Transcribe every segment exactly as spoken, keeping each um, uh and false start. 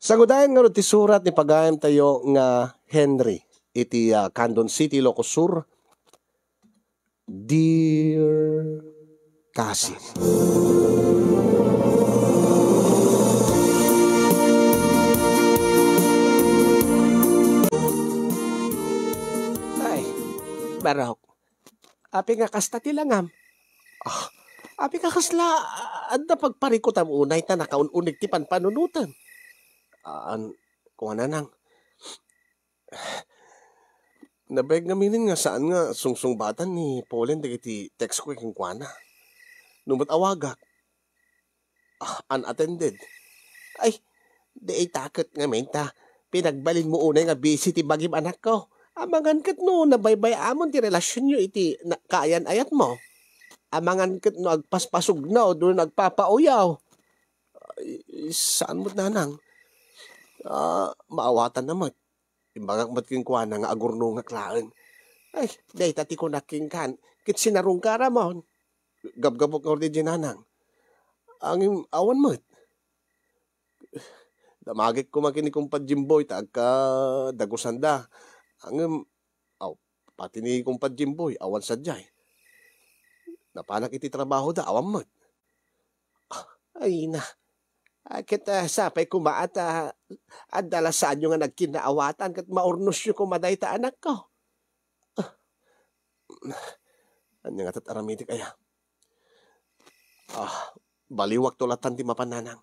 Sangudayan ngarud ti surat ni pagayamtayo nga Henry iti, ah, Candon City, Ilocos Sur. Dear Cousin. Ay, Barok. Apay nga kasta ti langam? Ah, apay nga kasla, ah, adda pagparikutam unay ta nakaun-unig ti panpanunotem? Ah, an-, kuana nang, nabayag ngamin nga saan nga sungsungbatan ni Pauline dagiti text ko kenkuana. No met awagak, ah, unattended. Ay, dayta ket ngamin ta pinagbalinmo unay nga busy ti bagim, anakko. Amangan ket no nabaybay-amon ti relasionyo iti na-, kaayan-ayatmo. Amangan ket no agpaspasugnaw, no agpapauyaw. Ay, saan met, nanang? Ah, maawatanna met. Imbagak met kenkuana nga agurnongak laeng. Ay, dayta ti kunak kenka, ket sinarungka ramon. Gabgabuk ngarud diay, nanang. Ngem awan met. Damagek koma ken ni Kumpad Jimboy ta agkadagusanda. Ngem, aw, pati ni Kumpad Jimboy, awan sadiay. Napanak iti trabahoda, awan met. Ay na. Ah, ket, ah, sapay koma ta, ah, adda la saanyo nga nagkinnaawatan ket maurnosyo koma dayta, anakko. Ah, ania ngata ti aramidek aya? Ah, baliwakto lattan ti mapan, nanang.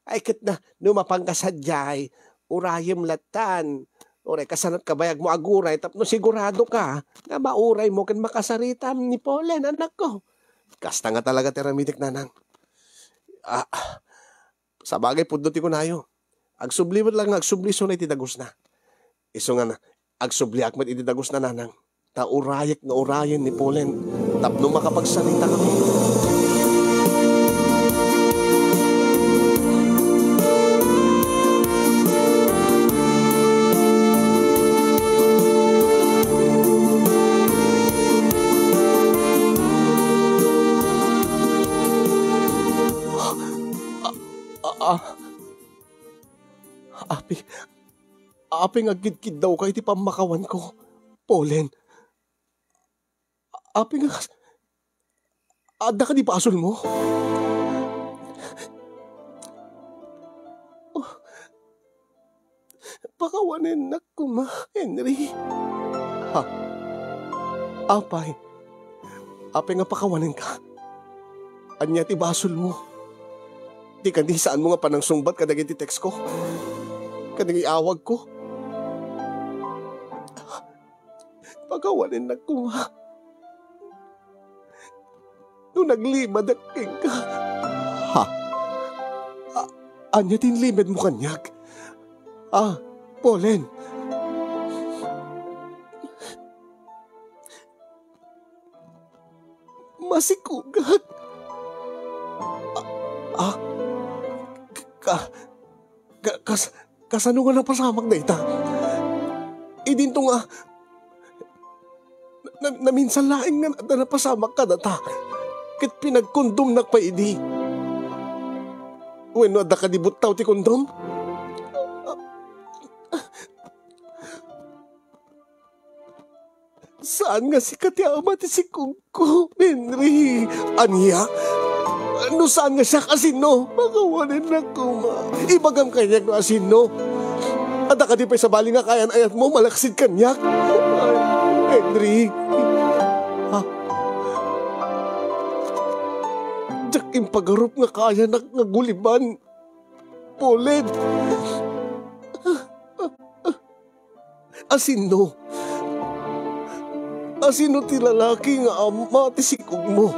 Ay, ket na, no mapanka sadiay, urayem lattan. Uray, kasanot kabayagmo aguray tapno siguradoka nga mauraymo ken makasaritam ni Pauline, anakko. Kasta nga talaga ti aramidek, nanang. Ah, sabagay, pudno ti kunayo. Agsubli met laeng nga agsubli isu iti dagusna. Isu nga na, agsubliak met iti dagusna, nanang. Ta urayek nga urayen ni Pauline tapno makapagsaritami. Ah, ah, ah. Apay, apay nga agkidkiddawka iti pammakawanko, Pauline? Apay nga kas-, adda kadi basolmo? Oh, pakawanennak koma, Henry. Ha? Apay? Apay nga pakawanenka? Ania ti basolmo? Ti kadi, saanmo nga panangsungbat kadagiti text ko? Kadagiti awag ko? Pakawanennak koma. No naglimedak kenka. Ha? A-, ania ti inlimedmo kaniak? Ah, Pauline. Masikugak. Ah, ah, ka, ka, kas-, kasano nga napasamak dayta? Idinto nga, na, na, naminsan laeng nga adda napasamak kadata, ket pinagkondomnak pay idi. Wenno adda kadi buttaw ti kondom? Saan nga sika ti ama ti sikugko, Henry? Ania? No saan nga siak, asino? Pakawanennak koma. Ibagam kaniak no asino. Adda kadi pay sabali nga kaayan-ayatmo malaksid kaniak? Ay, Henry. Ha? Diak impagarup nga kaayanak nga guliban, Pauline. Asino? Asino ti lalaki nga ama ti sikugmo?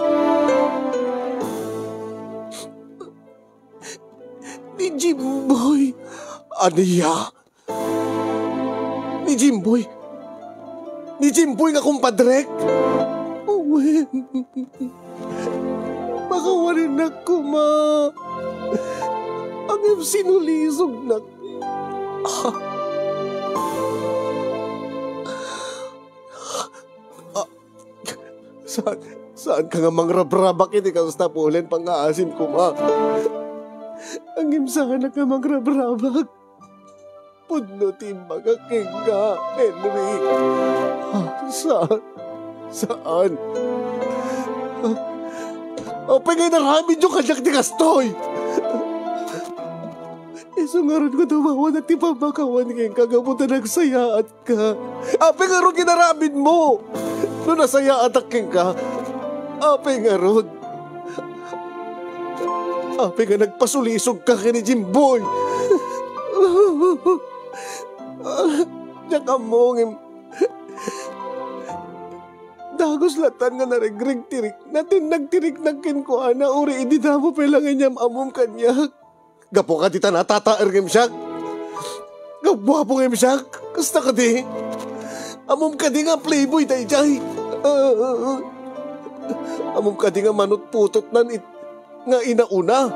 Ni Jimboy. Ania? Ni Jimboy? Ni Jimboy nga kumpadrek? Wen. Pakawanennak koma. Ngem sinulisognak. Ah, saan, saan ka nga mangrabrabak iti kasta, Pauline, pangngaasim koma. Ngem saanak nga mangrabrabak. pudno ti imbagak kenka, Henry. Ah, saan? Saan? Ah, apay nga inaramidyo kaniak ti kastoy? Isu ngarud nga dumawanak ti pammakawan kenka gapu ta nagsayaat ka. Apay ngarud nga inaramidmo? No nasayaatak kenka, apay ngarud? Apay nga nagpasulisog ka ken ni Jimboy? Diak ammo ngem dagus latan nga naregreg ti rik-, natin-, nagtiriknak kenkuana, uri idi damo pay la nga inyam-ammom kaniak. Gapu kadi ta natataer ngem siak? Gapu-gapu ngem siak? Kasta kadi? Ammom kadi nga playboy daydiay? Ah, ammom kadi nga manutputotnan it-, nga inauna?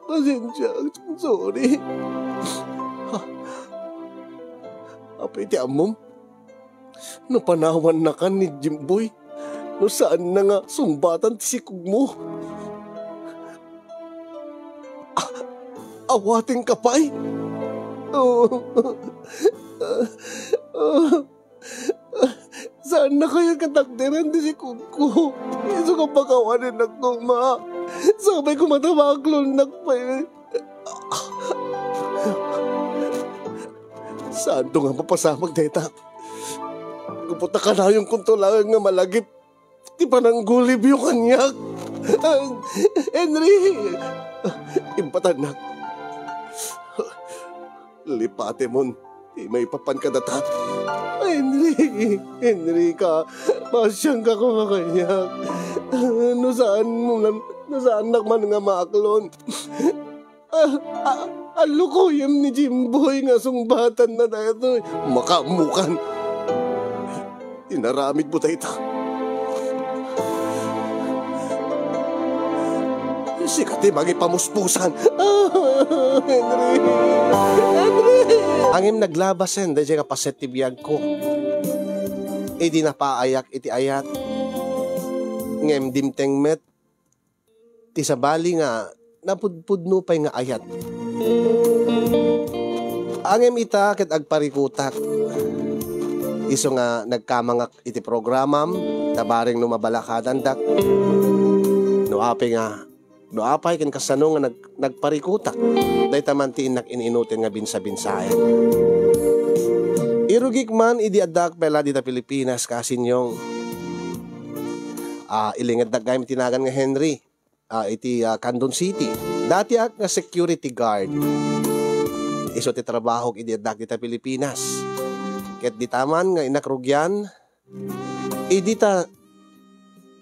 Pasensia, sorry. Ha? Apay ti ammom? No panawannakan ni Jimboy, no saanna nga sungbatan ti sikogmo. A-, awatenka pay? Saanna kayat nga takderen ti sikogko? Isu nga pakawanennak koma. Sapay koma ta maaklonnak pay. Saanto nga mapasamak dayta? Gapu ta kanayonkonto laeng nga malagip ti pananggulibyo kaniak. Henry! Impatannak. Lipatemon ti maipapan kadata. Henry! Henry ka, pasianka koma kaniak. No saan mo man, no saannak man nga maaklon. Ah, ah, allukoyem ni Jimboy nga sungbatanna daytoy. Makaammokan. Inaramidmo dayta. Sika ti mangipamuspusan. Ah, Henry! Henry! Ngem naglabasen daydiay nga paset ti biagko. Idi napaayak iti ayat, ngem dimteng met ti sabali nga napudpudno pay nga ayat. Ngem ita ket agparikutak. Isu nga nagkamangak iti programam, ta bareng no mabalakadandak. No apay nga, no apay ken kasano nga nag-, nagparikutak. Dayta man ti innak in-inuten nga binsa-binsaen. Irugik man idi addaak pay la dita Pilipinas, kasinyong. Ah, ilingeddak gayam ti nagan nga Henry, ah, iti, ah, Candon City. Datiak nga security guard. Isu ti trabahok idi addaak dita Pilipinas. Ket dita man nga innak rugian, idi ta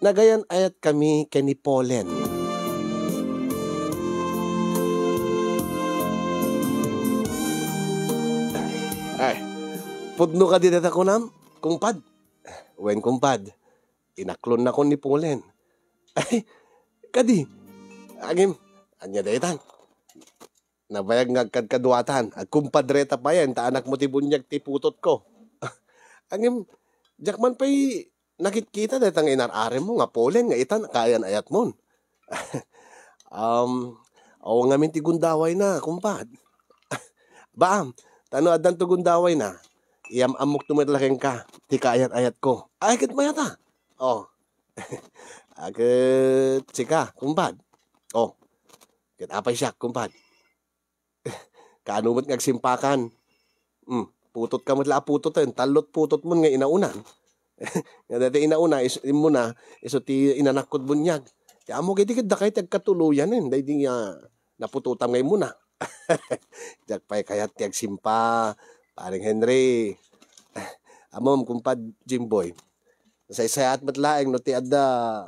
nagayan-ayat kami ken ni Polen. Ay, pudno kadi dayta kunam, kumpad? Wen, kumpad. Inaklonnakon ni Polen. Ay, kadi. Ngem, ania daytan? Nabayag nga agkadkaduatan. Agkumpadreta payen, ta anakmo ti buniag ti putotko. Ngem, diak man pay nakitkita dayta nga inar-arem mo nga Polen nga ita nakaayan-ayatmon. Um, awan ngamin ti gundawayna, kumpad. Baam, ta no addanto gundawayna, iyam-ammokto met la kenka ti kaayat-ayatko. Ay, ket mayata. Oh. Ket sika, kumpad. Oh. Ket apay siak, kumpad? Kaano met nga agsimpakan? Hmm, putotka met la a putoten, tallo ti putotmon nga inaunan. Nga dayta inauna, is-, immuna, isu ti inanakko ti buniag. Ti ammok idi ket dakay ti agkatuloyanen, daydi nga naputotam nga immuna. Diak pay kayat ti agsimpa, Paring Henry. Ammom, kumpad Jimboy. Saysayaat met laeng no ti adda,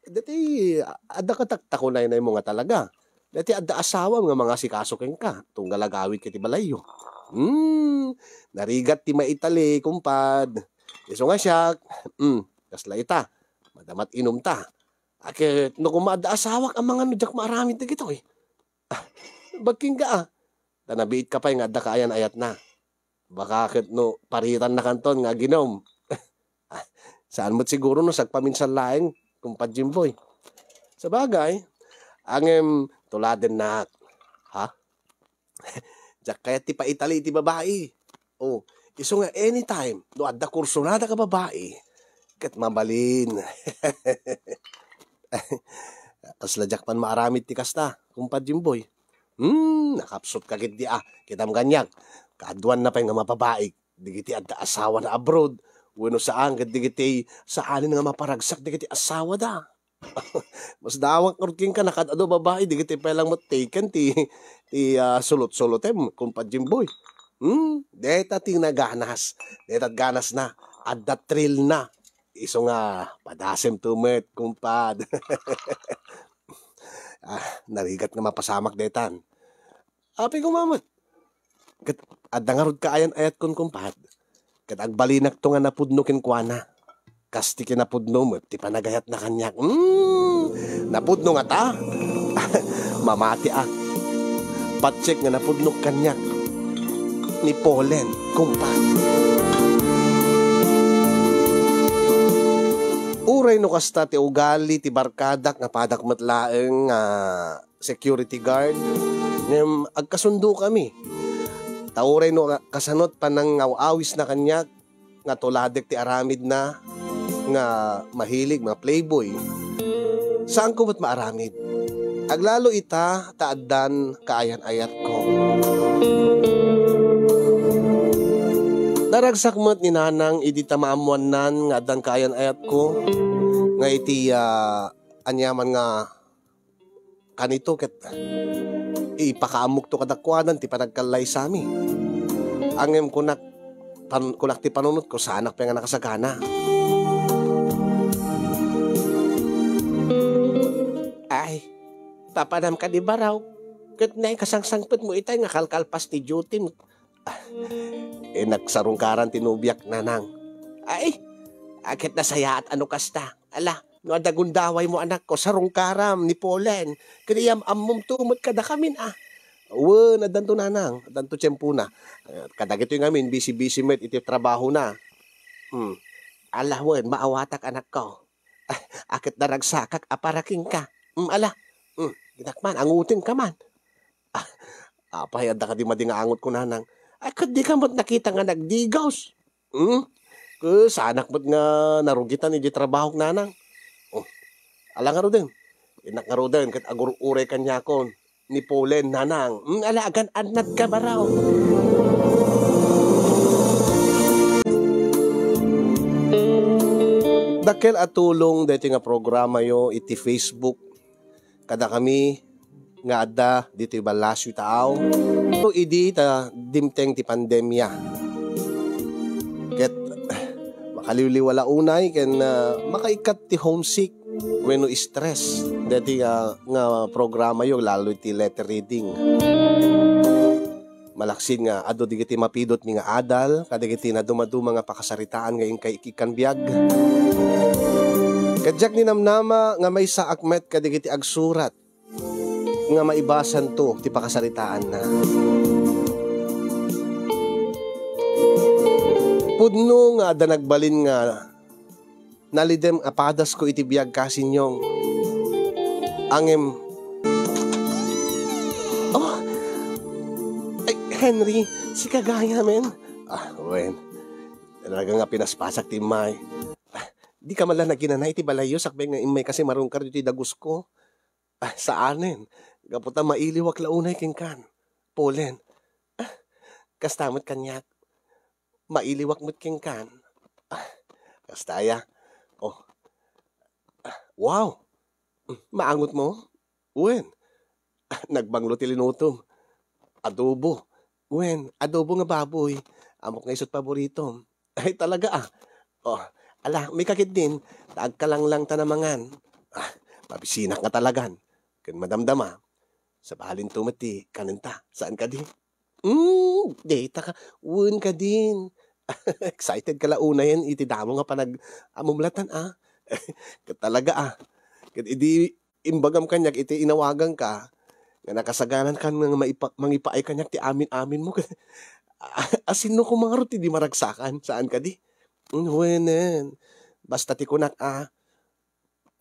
dati adda kataktakunaynaymo nga talaga. Dati adda asawam nga mangasikaso kenka, tunggal agawidka iti balayyo. Hmm, narigat ti maitali, kumpad. Isu nga siak, hmm, kasla ita, madamat inumta. Aket no koma adda asawak, amangan no diak maaramid dagitoy. Ah, bagkinka, ah. Ta nabiitka pay nga adda kaayan-ayatna. Baka ket no paritannakanton nga aginom. Saan met siguro no sagpaminsan laeng, kumpad Jimboy. Sabagay, ngem tuladennak. Ha? Diak kayat ti paitali iti babai. O, isu nga anytime, no adda kursunada nga babai, ket mabalin. Kasla diak man maaramid ti kasta, Kumpad Jimboy. Hmm, nakapsut ka ketdi a. Kitam kaniak, kaaduanna pay nga mababaik dagiti adda asawana abroad, wenno saan ket dagiti saanen nga maparagsak dagiti asawada. Masdaawak ngarud kenka, nakad-adu a babai, dagiti pay lang met taken ti, ti, ah, sulut-sulutem, Kumpad Jimboy. Hmm, deta ti naganas. Deta ti ganasna. Adda thrill na. Isu nga, padasemto met, kumpad. Ah, narigat nga mapasamak detan. Apay koma met. Ket adda ngarud kaayan-ayatkon, kumpad. Ket agbalinakto nga napudno kenkuana. Kas ti kinapudno met ti panagayatna kaniak. Mm, napudno ngata? Mamatiak. Patsek nga napudno kaniak ni Polen, kumpad. Uray no kasta ti ugali ti barkadak nga padak met laeng nga security guard, ngem agkasundo kami. Ta uray no kasano ti panangaw-awisna kaniak nga tuladek ti aramidna nga mahilig, nga playboy, saanko met maaramid. Aglalo ita ta addan kaayan-ayatko. Naragsak met ni Nanang idi ta maammoannan nga addan kaayan-ayatko nga iti, ah, aniaman nga kanito ket ipakaammokto kadakuada ti panagkallaysami. Ngem kunak, pan-, kunak ti panunotko, saanak pay nga nakasagana. Ay, papanam kadi, Baraw, ket naikasangsangpetmo itay nga kalkalpas ti duty-m. Ah, eh, nagsarungkaran ti nobiak, Nanang. Ay, a ket nasayaat a no kasta. Ala, no adda gundawaymo, anakko, sarungkaram ni Polen. Ket iyam-ammomto met kadakamin, a. Wen, addanto, Nanang, addanto tiempona. Eh, kadagitoy ngamin, bisi-bisi met iti trabahona. Hmm. Ala, wen, maawatak, anakko. Ah, a ket naragsakak a para kenka. Hmm, ala. Hmm, dinak man, angutenka man. Ah, apay, adda kadi madi nga angutko, Nanang? Ay, ket dika met nakita nga nagdigos? Hmm? Ket saanak met nga narugitan iti trabahok, Nanang. Oh, ala ngaruden. Innak ngaruden ket agur-uray kaniakon ni Polen, Nanang. Hmm, ala, agan-annadka, Baraw. Dakkel a tulong daytoy nga programayo iti Facebook kadakami nga adda ditoy Balasio Taaw. Idi ta dimteng ti pandemia, ket makaliwliwa la unay ken, ah, makaikkat ti homesick wenno stress daytoy nga, nga programayo, lalo iti letter reading. Malaksid nga adu dagiti mapidutmi nga adal kadagiti nadumaduma nga pakasaritaan nga inkay ikkan biag. Ket diak ninamnama nga maysaak met kadagiti agsurat nga maibasanto ti pakasaritaanna. Pudno nga adda nagbalin nga nalidem a padasko iti biag, Kasinyong. Ngem, oh, ay, Henry, sika gayam. Ah, wen. Talaga nga pinaspasak ti immay. Ah, dika man la naginana iti balayyo sakbay nga immay kasi marungkar iti dagusko. Ah, saanen. Gapu ta mailiwak la unay kenkan. Polen. Ah, kasta met kaniak. Mailiwak met kenkan. Ah, kasta aya. Oh. Ah, wow! Mm, maangutmo? Wen. Ah, nagbanglo ti linutom. Adobo. Wen, adobo nga baboy. Ammok nga isut' paboritom. Ay, talaga, ah. Oh, ala, umay ka ketdin, ta agkalanglangta a mangan. Ah, mabisinak nga talagan. Ken madamdama, sabalinto met ti kanenta. Saan kadi? Hmm, dayta ka. Wen kadin. Excited ka la unayen iti damo nga panag-amumlatan, ah. Ket talaga, ah. Ket idi imbagam kaniak iti inawaganka, nga nakasaganankan nga maipa-, mangipaay kaniak ti amin-aminmo. Asino koma ngarud ti di maragsakan? Saan kadi? Hmm, wenen. Basta ti kunak, ah,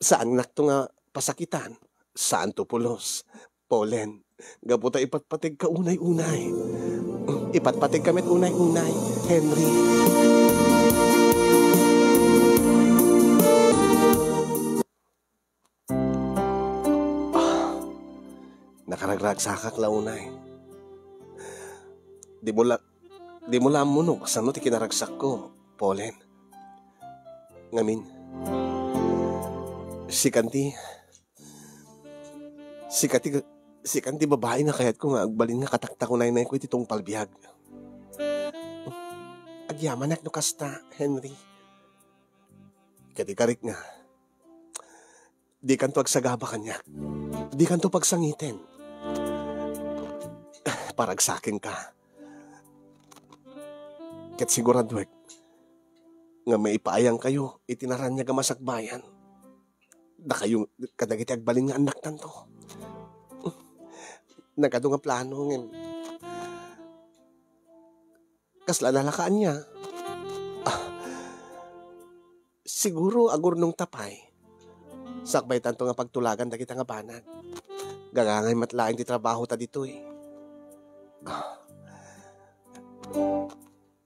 saannakto nga pasakitan. Saanto pulos. Polen, Gapu ta ipatpategka unay-unay. Ipatpategka met unay-unay, Henry. Ah, nakaragragsakak la unay. Di mo la, di mo la ammo no kasano ti kinaragsakko, Pauline. Ngamin, sikan ti, sikan ti, sikan ti babai nga kayatko nga agbalin nga kataktakunaynayko iti tungpal biag. Agyamanak no kasta, Henry. Ket ikarik nga, dikanto agsagaba kaniak. Dikanto pagsangiten. Paragsakenka. Ket siguraduek nga maipaayangkayo iti naraniag a masakbayan. Dakayo kadagiti agbalin nga annaktanto. Nagadu nga plano ngem kasla nalakaanna. Ah, siguro agurnongta pay. Sakbaytanto nga pagtulagan dagita nga banag. Gagangay met laeng ti trabahota ditoy. Ah,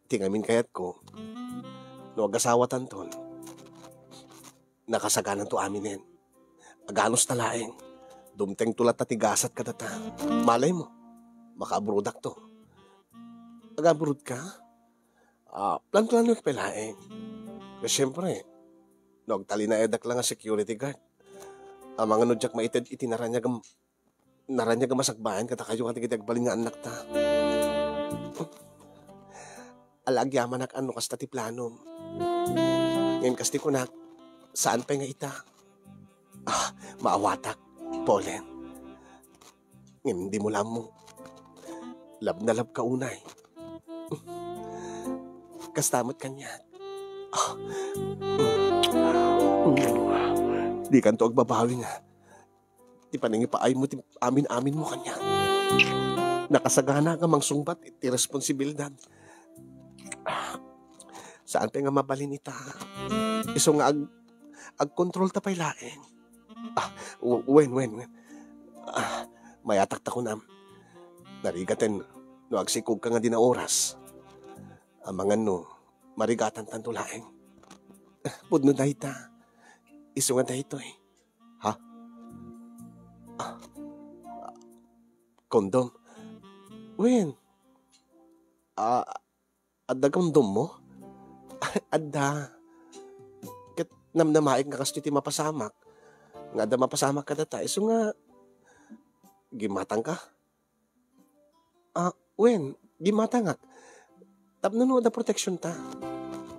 ti ngamin kayatko, no agasawatanton, nakasagananto aminen. Aganusta laeng. Dumtengto latta ti gasat kadata. Malay mo, makaabrodakto. Agaabrodka? Ah, plan-planoek pay laeng. Ket siempre, no agtalinaedak la nga security guard, amangan no diak maited iti naraniag a, naraniag a masakbayan kadakayo kadagiti agbalin nga annakta. Ala, agyamanak no kasta ti planom. Ngem kas ti kunak, saan pay nga ita? Ah, maawatak, Pauline. Ngem di mo la ammo. Love na love ka unay. Kasta met kaniak. Ah. Dikanto agbabawi nga ti panangipaaymo ti amin-aminmo kaniak. Nakasagana nga mangsungbat iti responsibilidad. Ah, saan pay nga mabalin ita? Isu nga ag-, agkontrolta pay laeng. Ah, w-, wen, wen, wen. Ah, mayatak ta kunam. Narigaten no agsikogka nga di naoras. Amangan no, marigatantanto laeng. Ah, pudno dayta. Isu nga daytoy. Ha? Ah, condom. Wen. Ah, adda condom mo? Adda. Ket namnamaek nga kastoy ti mapasamak. Nga adda mapasamak kadata. Isu nga, gimatangka? Ah, wen, gimatangak. Tapno no adda protection ta.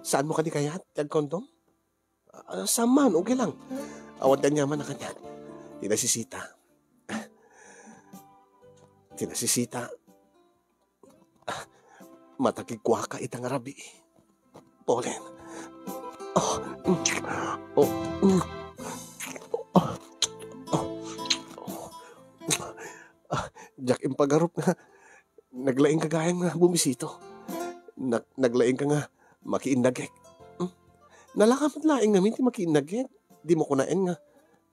Saan mo kadi kayat ti agkondom? Ah, saan man, okay lang. Awan ti aniaman a kaniak. Ti nasisita. Ti nasisita. Ah, matakigkuaka ita nga rabii. Pauline. Ah, mm, oh, mm. Ah, ah, ah, diak impagarup nga naglaingka gayam nga bumisito. Nag-, naglaingka nga makiinnagek. Hmm? Nalaka met laeng ngamin ti makiinnagek. Di mo kunaen nga,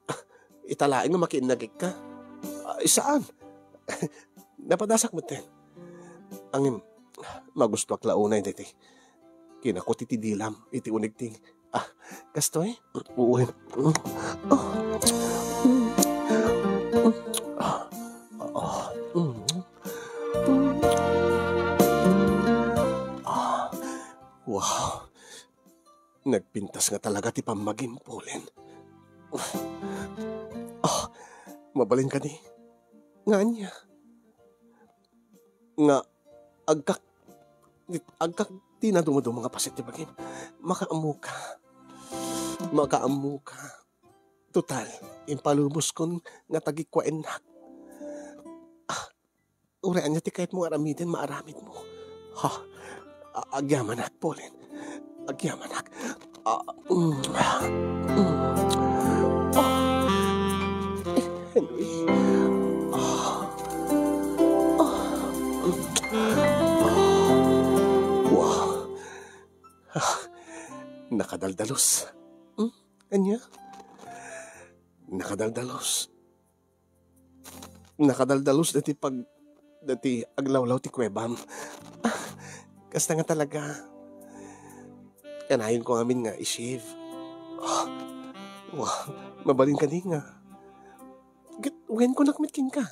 ah, ita laeng nga makiinnagekka. Ah, saan? Napadasak metten. Ngem, magustoak la unay daytoy. Kinakut iti dilam, iti uneg ti, ah, kastoy? Uy. Ah. Ah. Ah. Ah. Wow. Nagpintas nga talaga ti pammagim, Pauline. Ah, mabalin kadi? Nga ania? Nga agkak, agkak ti naduma-duma nga paset ti bagim. Makaammoka. Makaammoka. Total, impaluboskon nga tagikuaennak. Ah, uray ania ti kayatmo nga aramiden, maaramidmo. Ha? A-, agyamanak, Pauline. Agyamanak. Ah, mm, mm. Ah, Henry. Ah, ah, mm, ah. Wow. Ah, nakadaldalos. Hmm? Ania? Nakadaldalos. Nakadaldalus dati pag-, dati aglawlaw ti kuwebam. Ah, kasta nga talaga. Kanayonko ngamin nga i-shave. Ah, wa, mabalin kadi nga. Ket, wen kunak met kenka.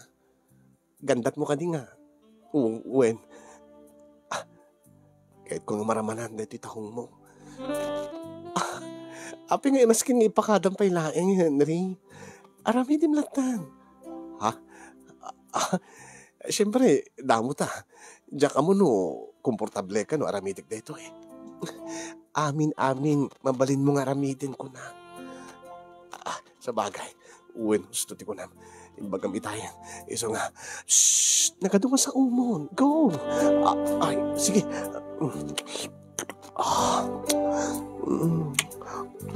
Gandatmo kadi nga. U-, wen. Ah, kayatko nga maramanan daytoy tahongmo. Ah, apay nga maskin nga ipakadam pay laeng, Henry? Aramidem lattan. Ha? Ah, ah, siyempre, damo ta. Diak ammo no komportableka no aramidek daytoy. Amin, amin, mabalinmo nga aramiden, kunak. Ah, sabagay, wen husto ti kunam. Imbagam itayen. Isu nga, shh, nagadu nga saomon. Go! Ah, ay, sige. Ah, mm,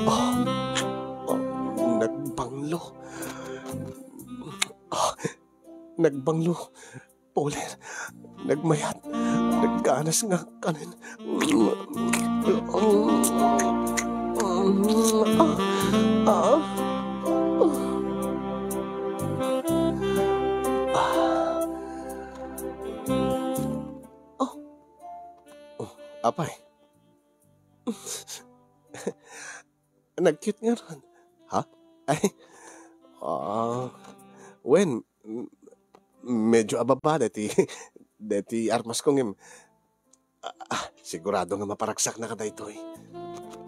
ah, ah, nagbanglo. Ah, nagbanglo. Polen, nagmayat, nagganas nga kanen. Ah, ah, ah. Oh. Oh, apay. Nag-cute ngarud. Ha? Ay, ah, wen, m-, medyo ababa deti, deti armasko ngem, ah, ah, sigurado nga maparagsaknaka daytoy.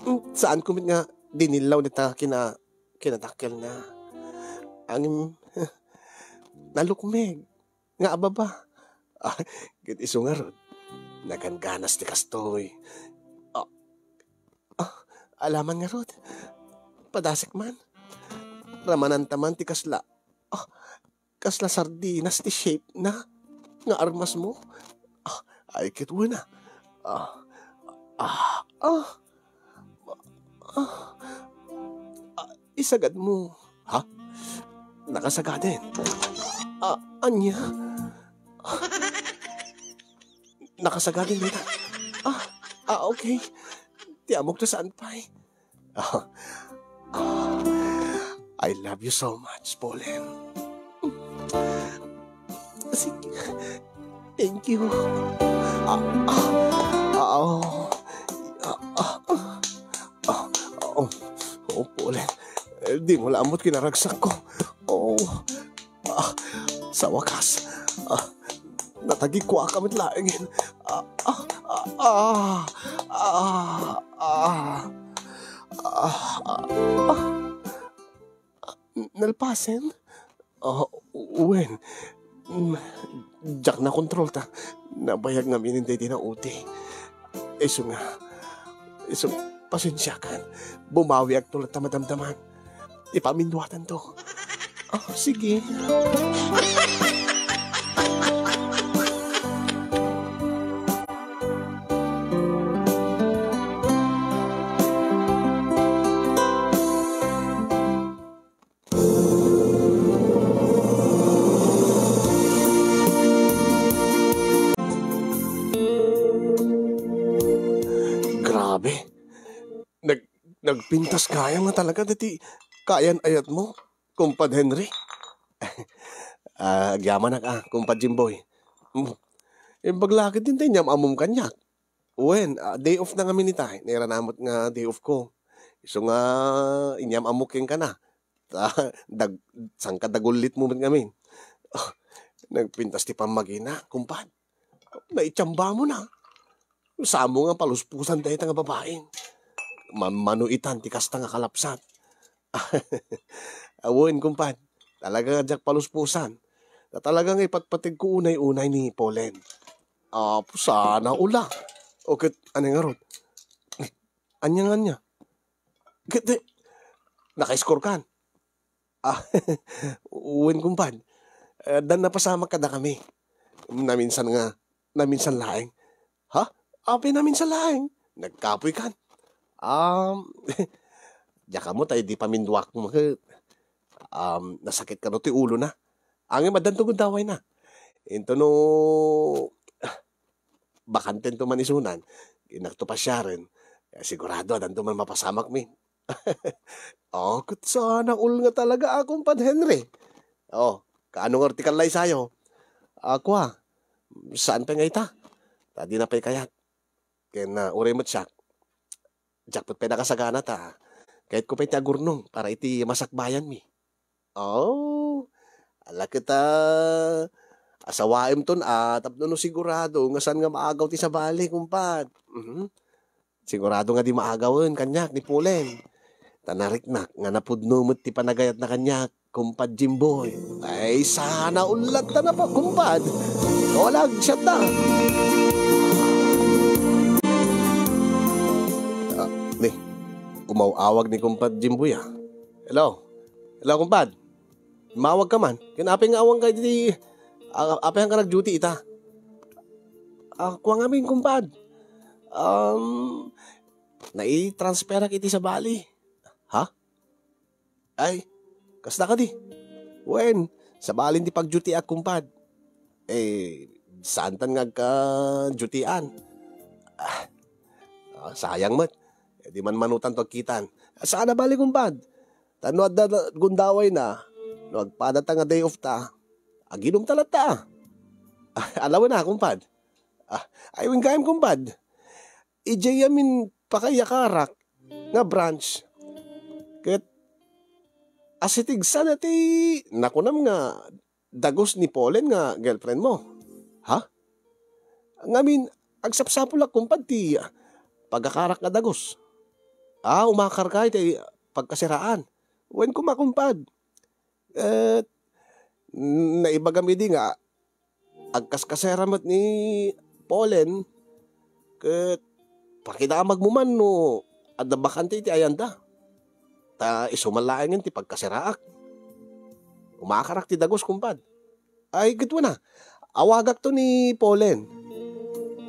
Mm, saanko met nga dinillaw dita kina-, kinatakkelna. Ngem, nalukmeg nga ababa. Ah, ket isu ngarud, nagangganas ti kastoy. Ah, ah, alaman ngarud, padasek man. Ramananta man ti kasla, ah, kasla sardinas ti shape na nga armasmo. Ah, ay ket wen a. Ah, ah, ah. Ah, ah, isagadmo. Ha? Nakasagaden. Ah, ania? Ah, nakasagaden dita. Ah, ah, okay. Ti ammok ta saan pay. Ah, ah, I love you so much, Polen. Sige. Thank you. Ah, ah, ah, oh. Ah, ah, ah. Ah, oh. Oh, Polen. Eh, dimo la ammot kinaragsakko. Oh. Ah, sa wakas. Ah, natagikuaka met laengen. Ah, ah, ah, ah, ah, ah, ah, ah. Nalpasen? Ah, wen. Mm, diak nakontrol ta nabayag ngamin daydi nauti. Isu nga, isu, pasensiakan. Bumawiakto latta madamdama. Ipaminduatanto. Ah, sige. Grabe. Nag-, nagpintas gayam nga talaga dati kaayan-ayatmo, Kumpad Henry. Ah, agyamanak, ah, Kumpad Jimboy. Mm. Imbag la ket din ti inyam-ammom kaniak. Wen, ah, day off na ngamin ita. Nairana met nga day off ko. Isu nga inyam-ammok kenka na. Ta, dag-, sangka dagullitmo met ngamin. Ah, nagpintas ti pammagina, kumpad. Naitiambamona. Samo nga paluspusan dayta nga babaeng. Mammano itan ti kasta nga kalapsat. Awen, kumpad. Talaga nga diak paluspusan. Ta talaga nga ipatpategko unay-unay ni Polen. Apo, sana ula. O ket, ania ngarud? Ania nga ania? Ket, eh, naka-score kan? Ah, wen, kumpad. Eh, addan napasamak kadakami. Naminsan nga, naminsan laeng. Ha? Apay naminsan laeng? Nagkapoy kan? Um, diak ammo ta idi paminduakmo ket, um, nasakit kano ti ulona. Ngem addanto gundawayna. Into no, bakantento man isunan, innakto pasiaren, sigurado addanto man mapasamakmi. Oh, ket sana all nga talaga a, Kumpad Henry. Oh, Kaano ngarud ti kallaysayo? A, kua, saan pay nga ita? Ta dina pay kayat. Ken, ah, uray met siak, diak met pay nakasagana ta kayatko pay ti agurnong para iti masakbayanmi. Oh, ala ket, ah, asawaemton, ah, tapno no sigurado nga saan nga maagaw ti sabali, kumpad. Mhm. Sigurado nga di maagawen kaniak ni Polen. Ta nariknak nga napudno met ti panagayatna kaniak, kumpad Jimboy. Ay, sana ullatta na pa, kumpad. Wala, agsiatta. Ah, ni, umaw-awag ni kumpad Jimboy, ah. Hello? Hello, kumpad? Mawag ka man. Ken apay nga awan ka iti, a-, apay nga nag-duty ita? Ah, kua ngamin, kumpad. Um, nai-transferak iti sabali. Ha? Ay, kasta kadi. Wen, sabalin ti pag-dutyak, kumpad. Eh, saantan nga agka-dutyan? Ah, ah, sayang met. Eh, di man manutan to agkitan. Saan a bali, kumpad. Ta no adda gundawayna, no agpadata nga day off ta, aginumta latta. Ah, alawen a, kumpad. Ah, ay, wen gayam, kumpad. Idiay amin pakaiyakarak nga branch. Ket asitigsa dati nakunam nga dagus ni Polen nga girlfriend mo. Ha? Ngamin, agsapsapulak, kumpad, ti pagakarak nga dagus. Ah, umakar ka iti pagkasiraan. Wen koma, kumpad. Ket naibagam idi nga agkaskasera met ni Polen, ket pakidamagmo man no adda bakante iti ayanda. Ta isu man laengen ti pagkaseraak. Umakarak ti dagus, kumpad. Ay, ket wen a, awagakto ni Polen.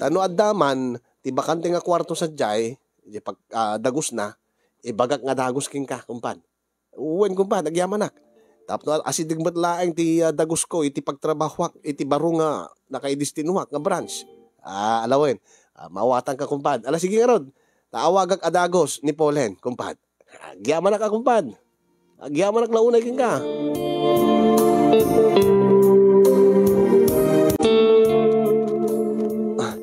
Ta no adda man ti bakante nga kuarto sadiay, iti pag-, ah, dagusna, ibagak nga dagus kenka, kumpad. Wen, kumpad, agyamanak. Tapno asideg met laeng ti, ah, dagusko iti pagtrabahoak iti baro nga nakaidestinoak nga branch. Ah, alawen. Ah, mawatanka, kumpad. Ala, sige ngarud. Ta awagak a dagus ni Polen, kumpad. Agyamanak a, kumpad. Agyamanak la unay kenka. Ah,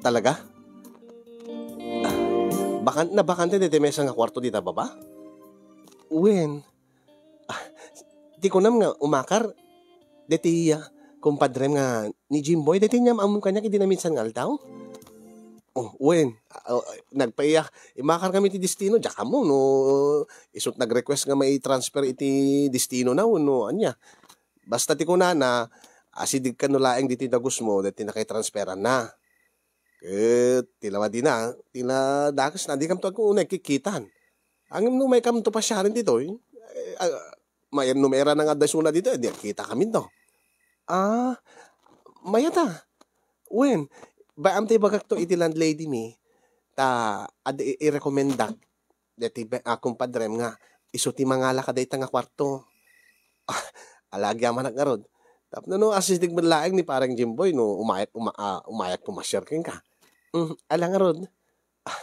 talaga? Ah, bakan-, nabakante daytoy maysa nga kuarto dita baba? Wen. Ah, ti kunam nga umakar, daytoy, ah, kumpadrem nga ni Jimboy, daytoy nga am-ammom kaniak idi naminsan nga aldaw? Oh, wen. Ah, oh, nagpaiyak. Imakar kami ti destino, diak ammo no isut' nag-request nga mai-transfer iti destinona wenno ania. Basta ti kunana, asideg kano laeng ditoy dagusmo, daytoy nakaitransferanna. Ket ti la madina, ti la dakesna, dikamto agkunay kikkitan. Ngem no maykamto pasiaren ditoy, eh, ah, may-, no mairana nga adda isuna ditoy, di agkitakaminto. Ah, mayat a. Wen, bay-am ta ibagakto iti landlady mi, ta adda i-, i-recomendak daytoy be-, ah, kumpadrem nga isu ti mangala kadayta nga kuarto. Ah, ala, agyamanak ngarud. Tapno no asideg met laeng ni Pareng Jimboy no umayak, uma-, ah, umayak pumasiar kenka. Mm, ala ngarud. Ah,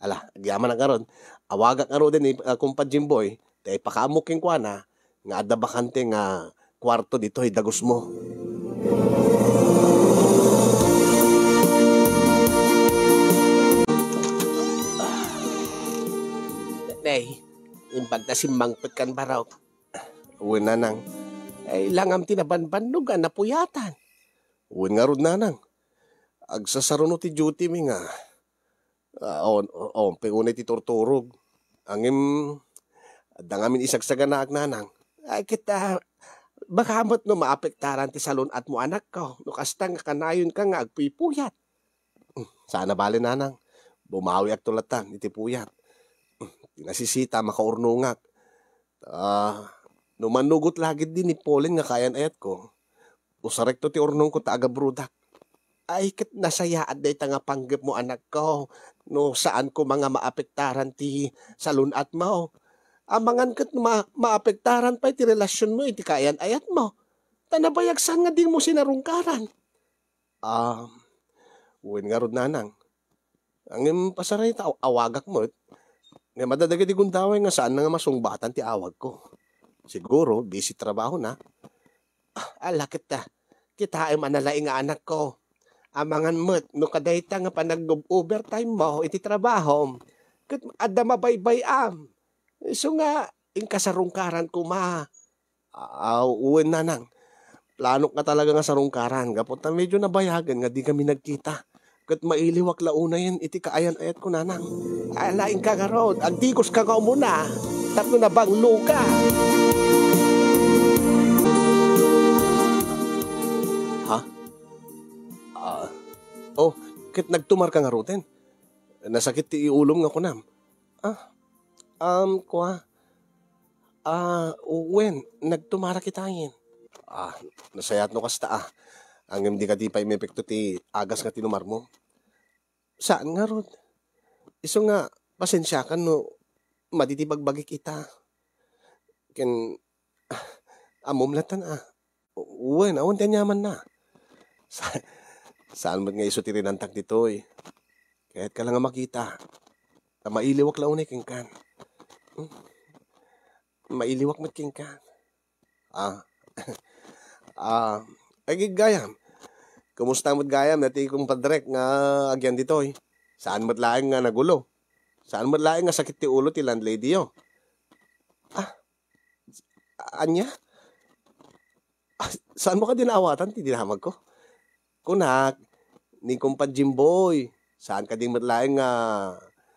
ala, agyamanak ngarud. Awagak ngaruden ni, ah, Kumpad Jimboy, ta ipakaammok kenkuana nga adda bakante nga kuarto ditoy dagusmo. Nay, imbag ta simmangpet kan barok. Wen, nanang. Ay, langam ti nabanbannog a napuyatan. Wen ngarud, nanang. Agsasaruno ti duty mi nga. Ah, on, on, pe unay ti turturog. Ngem, adda ngamin isagsaganaak, nanang. Ay, ket, ah, baka met no maapektaran ti salun-atmo, anakko, no kasta nga kanayonka nga agpuypuyat. Saan a bale, nanang. Bumawiakto latan iti puyat. Ti nasisita, makaurnongak. Ah, no manugot la ketdi ni Pauline nga kaayan-ayatko, usarekto ti urnongko ta agabrodak. Ay, ket nasayaat dayta nga panggepmo, anakko, no saan koma nga maapektaran ti salun-atmo. Amangan ket ma-, maapektaran pay ti relasionmo iti kaayan-ayatmo. Ta nabayag saan nga dimo sinarungkaran. Ah, wen ngarud, nanang. Ngem pasarayta, aw-, awagak met. Ngem adda dagiti gundaway nga saanna nga masungbatan ti awagko. Siguro, busy trabahona. Ah, ala ket ta. Kitaem a nalaing nga anakko. Amangan met no kadayta nga panag-overtime mo iti trabahom, ket adda mabaybay-am. Isu nga, inka sarungkaran koma. Aw, wen, nanang. Planok nga talaga nga sarungkaran gapu ta medyo nabayagen nga di kami nagkita. Ket mailiwak la unayen iti kaayan-ayatko, nanang. Ala, inka ngarud, agtigoska nga umuna tapno nabangloka. Ha? Ah, oh, ket nagtumarka ngaruden? Nasakit ti ulom nga kunam. Ah, um, kua? Ah, wen, nagtumara kitayen. Ah, nasayaat no kasta, ah. Ngem di kadi pay maepekto ti agas nga tinumarmo? Saan ngarud. Isu nga, pasensiakan no madi ti bagbagik ita. Ken, ah, ammom latta, ah. Wen, awan ti aniamanna. Sa-, saan met nga isu ti rinantak ditoy. Kayatka la nga makita. Ta mailiwak la unay kenkan. Hmm. Mailiwak met kenkan. Ah. Ah, ay, gayam. Kumusta met gayam dayta ti kumpadrek nga agyan ditoy? Saan met laeng nga nagulo? Saan met laeng nga sakit ti ulo ti landlady-yo? Ah, ania? Ah, saanmo kadi naawatan ti dinamagko? Kunak, ni Kumpad Jimboy, saan kadi met laeng nga